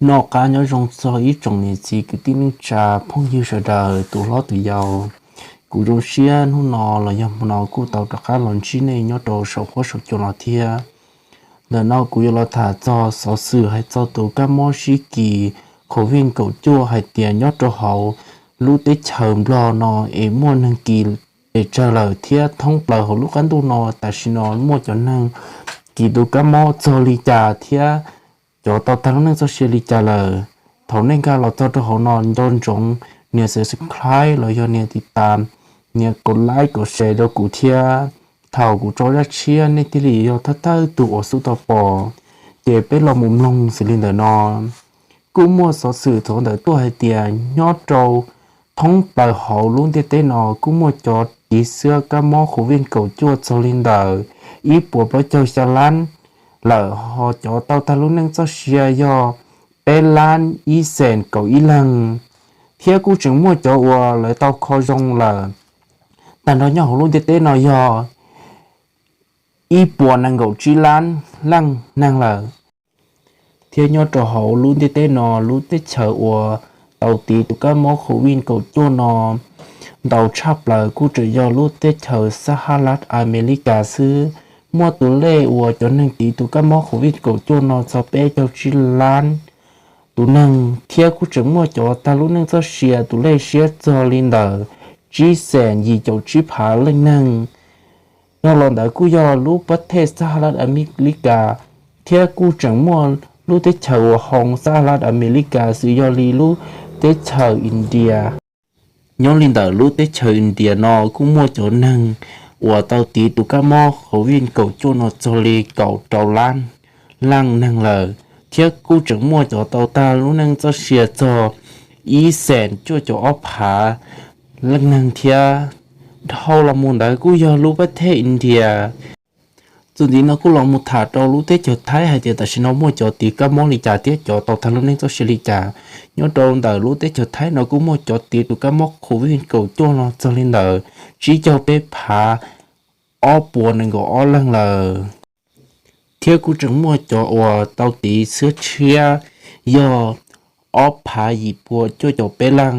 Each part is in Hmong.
Noj qab nyob zoo txog ib tsoom niam txiv kwv tij neej tsa phooj ywg sawv daws tus hlob tus yau. Kuv zoo siab hnub no los yog hmo no kuj tau rov qab los ntsib nej nyob rau saum huab saum cua no thiab. Ntawm no kuv yuav los tham txog xov xwm hais txog tus kab mob sib kis COVID kaum cuaj hais tias nyob rau hauv lub teb chaws Nplog no es muaj neeg kis pes tsawg lawm thiab thoob plaws hauv lub qab ntuj no tam sim no muaj cov neeg kis tus kab mob txog li cas thiab cov tau tag lub neej txoj sia li cas lawm. Thaum nej nkag los txog rau hauv no nco ntsoov nias subscribe los yog nias tiv tas, nias kom like kom share rau kuv thiab. Thaum kuv tso zaj tshiab nej thiaj li yog thawj thawj tug uas xub tau pom. Ces peb los mus mloog xws li ntawm no. Kuj muaj xov xwm thaum ntawd tuaj hais tias nyob rau thoob plaws hauv lub ntiaj teb no kuj muaj cov tiv xwab kab mob COVID kaum cuaj txog li ntawm ib puas plaub caug xya lab lawm, ho cov tau tag lub neej txoj sia yog peb lab ib xees kaum ib leeg, thiab kuj tseem muaj cov uas lawv tau kho zoo lawm tag nrho nyob hauv lub ntiaj teb no yog ib puas nees nkaum tsib lab leej neeg lawm. Thiab nyob rau hauv lub ntiaj teb no lub teb chaws uas tau tiv tus kab mob COVID kaum cuaj no ntau tshaj plaws kuj tseem yog lub teb chaws Xab Has Las Amelikas xwb. Muaj tus lej uas cov neeg tiv tus kab mob COVID kaum cuaj no txog peb caug tsib lab tus neeg, thiab kuj tseem muaj cov tag lub neej txoj sia tus lej siab txog li ntawm tsib xees yim caum tsib phav leej neeg. Dhau los ntawd kuj yog lub pab thej Xab Has Las Amelikas, thiab kuj tseem muaj lub teb chaws uas hoo Xab Has Las Amelikas xws yog li lub teb chaws India. Nyob li ntawm lub teb chaws India no kuj muaj cov neeg uas tau tiv tus kab mob COVID kaum cuaj no txog li kaum rau lab leej neeg lawm, thiab kuj tseem muaj cov tau tag lub neej txoj sia txog ib xees cuaj caum ob phav leej neeg thiab. Dhau los mus ntawd kuj yog lub pab thej India. Txuas ntxiv no kuj los mus tham rau lub teb chaws Thaib hais tias tam sim no muaj cov tiv kab mob li cas thiab cov tau tag lub neej txoj sia li cas. Nyob rau ntawm lub teb chaws Thaib no kuj muaj cov tiv tus kab mob COVID kaum cuaj no txog li ntawm tsib caug peb phav ob puas nees nkaum ob leeg lawm, thiab kuj tseem muaj cov uas tau tiv xwab tshiab yog ob phav yim puas cuaj caum peb leeg,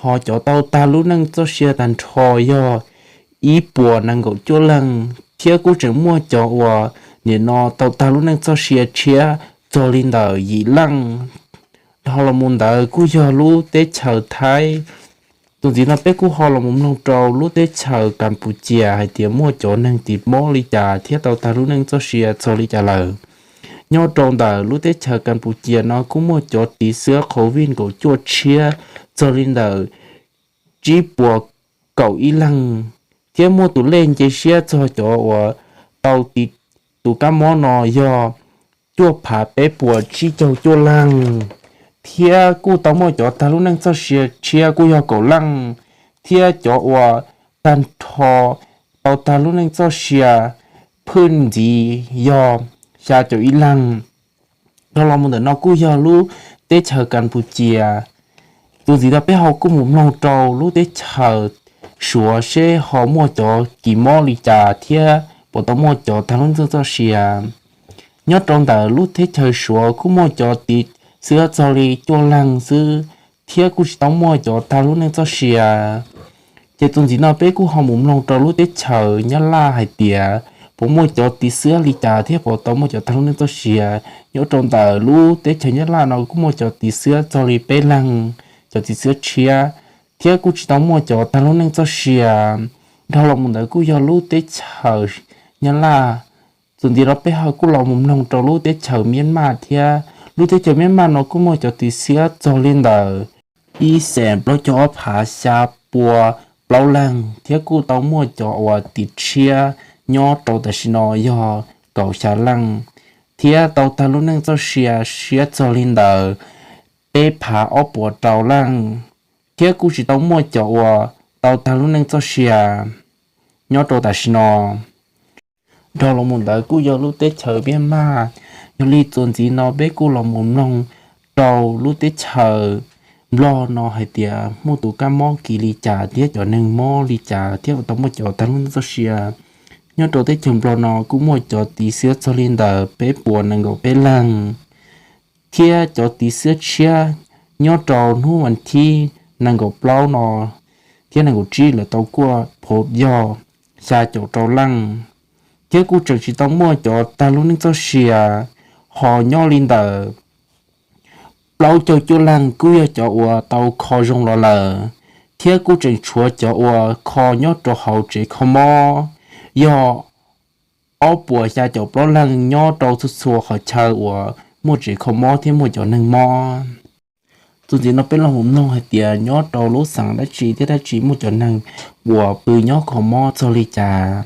ho cov tau tag lub neej txoj sia tag nrho yog ib puas nees nkaum cuaj leeg, thiab kuj tseem muaj cov uas nim no tau tag lub neej txoj sia tshiab txog li ntawm yim leej. Dhau los mus ntawd kuj yog lub teb chaws Thaib. Txuas ntxiv no peb kuj ho los mus mloog rau lub teb chaws Kas Pus Cias hais tias muaj cov neeg tiv mob li cas thiab tau tag lub neej txoj sia txog li cas lawm. Nyob rau ntawm lub teb chaws Kas Pus Cias no kuj muaj cov tiv xwab COVID kaum cuaj tshiab txog li ntawm tsib puas kaum ib leeg, thiab muaj tus lej nce siab txog cov uas tau tiv tus kab mob no yog cuaj phav peb puas tsib caug cuaj leeg, thiab kuj tau muaj cov tag lub neej txoj sia tshiab kuj yog kaum leej, thiab cov uas tag nrho tau tag lub neej txoj sia phwj ntxiv yog xya caum ib leeg. Dhau los mus ntawm no kuj yog lub teb chaws Kas Pus Cias. Txuas ntxiv no peb ho kuj mus mloog rau lub teb chaws Suav seb ho muaj cov kis mob li cas thiab puas tau muaj cov tag lub neej txoj sia. Nyob rau ntawm lub teb chaws Suav kuj muaj cov tiv xwab txog li cuaj leeg xwb, thiab kuj tsis tau muaj cov tag lub neej txoj sia. Ces txuas ntxiv no peb kuj ho mus mloog rau lub teb chaws Nyab Laj hais tias puas muaj cov tiv xwab li cas thiab puas tau muaj cov tag lub neej txoj sia. Nyob rau ntawm lub teb chaws Nyab Laj no kuj muaj cov tiv xwab txog li peb leeg, cov tiv xwab tshiab, thiab kuj tsis tau muaj cov tag lub neej txoj sia. Dhau los mus ntawd kuj yog lub teb chaws Nyab Laj. Txuas ntxiv no peb ho kuj los mus mloog rau lub teb chaws Miab Maj thiab. Lub teb chaws Miab Maj no kuj muaj cov tiv xwab txog li ntawm ib xees plaub caug ob phav xya pua plaub leeg, thiab kuj tau muaj cov uas tiv tshiab nyob rau tam sim no yog kaum xya leej, thiab tau tag lub neej txoj sia siab txog li ntawm peb phav ob puas rau leej, thiab kuj tsis tau muaj cov uas tau tag lub neej txoj sia nyob rau tam sim no. Dhau los mus ntawd kuj yog lub teb chaws Miab Maj. Yog li txuas ntxiv no peb kuj los mus mloog rau lub teb chaws Nplog no hais tias muaj tus kab mob kis li cas thiab cov neeg mob li cas thiab tau muaj cov tag lub neej txoj sia. Nyob rau teb chaws Nplog no kuj muaj cov tiv xwab txog li ntawm peb puas nees nkaum peb leeg, thiab cov tiv xwab tshiab nyob rau hnub vas thib nees nkaum plaub no thiab nees nkaum tsib lawv tau kuaj phob yog xya caum rau leej, thiab kuj tseem tsis tau muaj cov tag lub neej txoj sia. Ho nyob li ntawm plaub caug cuaj leej kuj yog cov uas tau kho zoo los lawm, thiab kuj tseem tshuav cov uas kho nyob rau hauv tsev kho mob yog ob puas xya caum plaub leej nyob rau txhua txhua qhov chaw uas muaj tsev kho mob thiab muaj cov neeg mob. Txuas ntxiv no peb los mus mloog hais tias nyob rau lub xeev dab tsi thiab dab tsi muaj cov neeg uas pw nyob kho mob txog li cas.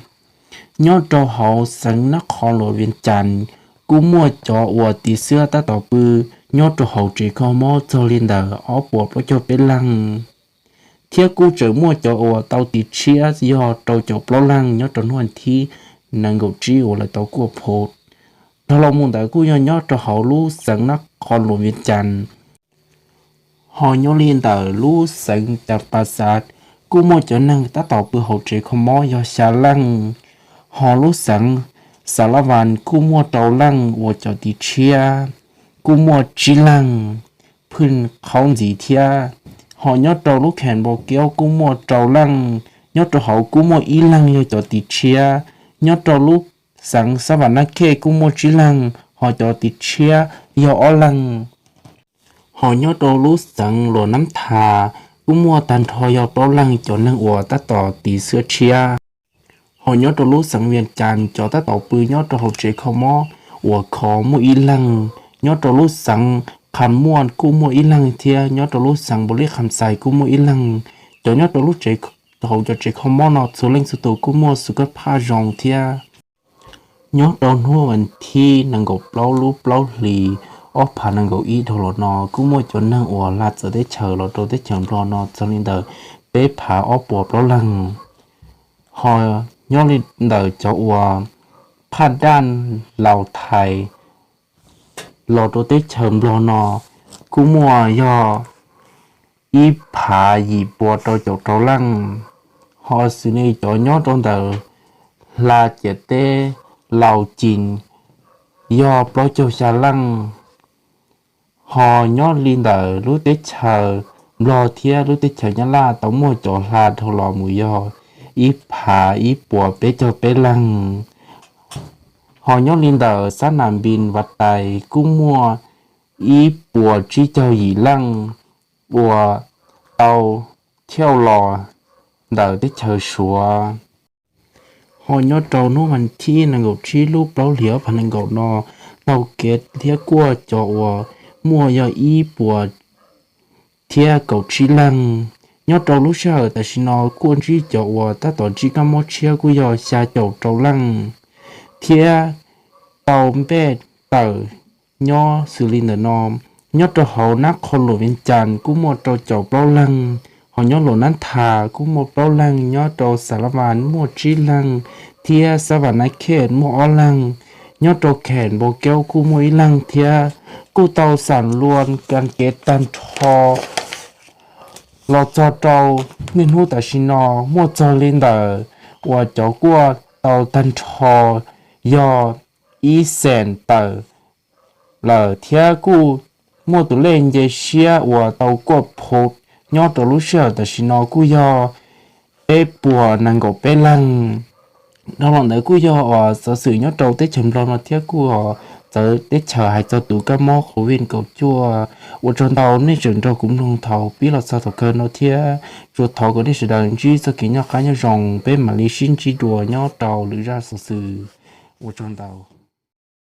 Nyob rau hauv xeev Nab Qhov Luam Vias Cas kuj muaj cov uas tiv xwab tab tom pw nyob rau hauv tsev kho mob txog li ntawm ob puas plaub caug peb leej, thiab kuj tseem muaj cov uas tau tiv tshiab yog rau caum plaub leej nyob rau hnub vas thib nees nkaum tsib uas lawv tau kuaj phob. Dhau los mus ntawd kuj yog nyob rau hauv lub xeev Nab Qhov Luam Vias Cas. Ho nyob li ntawm lub xeev Cas Pas Xav kuj muaj cov neeg tab tom pw hauv tsev kho mob yog xya leej. Ho lub xeev Xas Las Vas kuj muaj rau leej uas cov tiv tshiab, kuj muaj tsib leeg phwj qhaub ntxiv thiab. Ho nyob rau lub Khas Npos Kev kuj muaj rau leej, nyob rau hauv kuj muaj ib leeg yog cov tiv tshiab. Nyob rau lub xeev Xas Vas Nab Khej kuj muaj tsib leeg, ho cov tiv tshiab yog ob leeg. Ho nyob rau lub xeev Luam Nab Thas kuj muaj tag nrho yog plaub leeg cov neeg uas tab tom tiv xwab tshiab. Ho nyob rau lub xeev Vias Cas cov tab tom pw nyob rau hauv tsev kho mob uas kho muaj ib leeg. Nyob rau lub xeev Khas Muaj kuj muaj ib leeg thiab nyob rau lub xeev Npaus Lis Kham Xais kuj muaj ib leeg. Cov nyob rau lub tsev, hauv cov tsev kho mob no txhua leej txhua tus kuj muaj xus kab phaj zoo thiab. Nyob rau hnub vas thib nees nkaum plaub lub plaub hlis ob phav nees nkaum ib dhau los no kuj muaj cov neeg uas hla txawv teb chaws los rau teb chaws Nplog no txog li ntawm peb phav ob puas plaub leeg. Ho nyob li ntawm cov uas phaj daj Laus Thais los rau teb chaws Nplog no kuj muaj yog ib phav yim puas rau caum rau leej. Ho xws li cov nyob rau ntawm hla ciam teb Laus Cim yog plaub caug xya leej. Ho nyob li ntawm lub teb chaws Nplog thiab lub teb chaws Nyab Laj tau muaj cov hla dhau los mus yog ib phav ib puas peb caug peb leeg. Ho nyob li ntawm xab nas npis Vas Tais kuj muaj ib puas tsib caug yim leej uas tau thiaj los ntawm teb chaws Suav. Ho nyob rau hnub vas thib nees nkaum tsib lub plaub hlis ob phav nees nkaum no, taug kev thiab kuaj cov uas muaj yog ib puas thiab kaum tsib leeg. Nyob rau lub sij hawm tam sim no kuaj ntsib cov uas tab tom ntsib kab mob tshiab kuj yog xya caum rau leej, thiab tau npej tawm nyob xws li ntawm no. Nyob rau hauv Nab Qhov Luam Vias Cas kuj muaj rau caum plaub leeg, ho nyob Luam Nab Thas kuj muaj plaub leeg, nyob rau Xas Las Vas muaj tsib leeg, thiab Xas Vas Nab Khej muaj ob leeg. Nyob rau Khas Npos Kev kuj muaj ib leeg thiab. Kuj tau xam lua kas kev tag nrho los txog rau niaj hnub tam sim no muaj txog li ntawm uas cov kuaj tau tag nrho yog ib xees tawm lawm, thiab kuj muaj tus lej nce siab uas tau kuaj phob nyob rau lub sij hawm tam sim no kuj yog peb puas nees nkaum peb leeg. Dhau los ntawd kuj yog uas xov xwm nyob rau teb chaws Nplog no thiab kuj txawv teb chaws hais txog tus kab mob COVID kaum cuaj. Ua tsaug ntau nej tseem nrog kuv mloog thaum pib los txog thaum kawg no thiab tsuas thov kom nej sawv daws ntsib txoj kev noj qab nyob zoo, peb mam li sib ntsib dua nyob rau lwm zaj xov xwm. Ua tsaug ntau.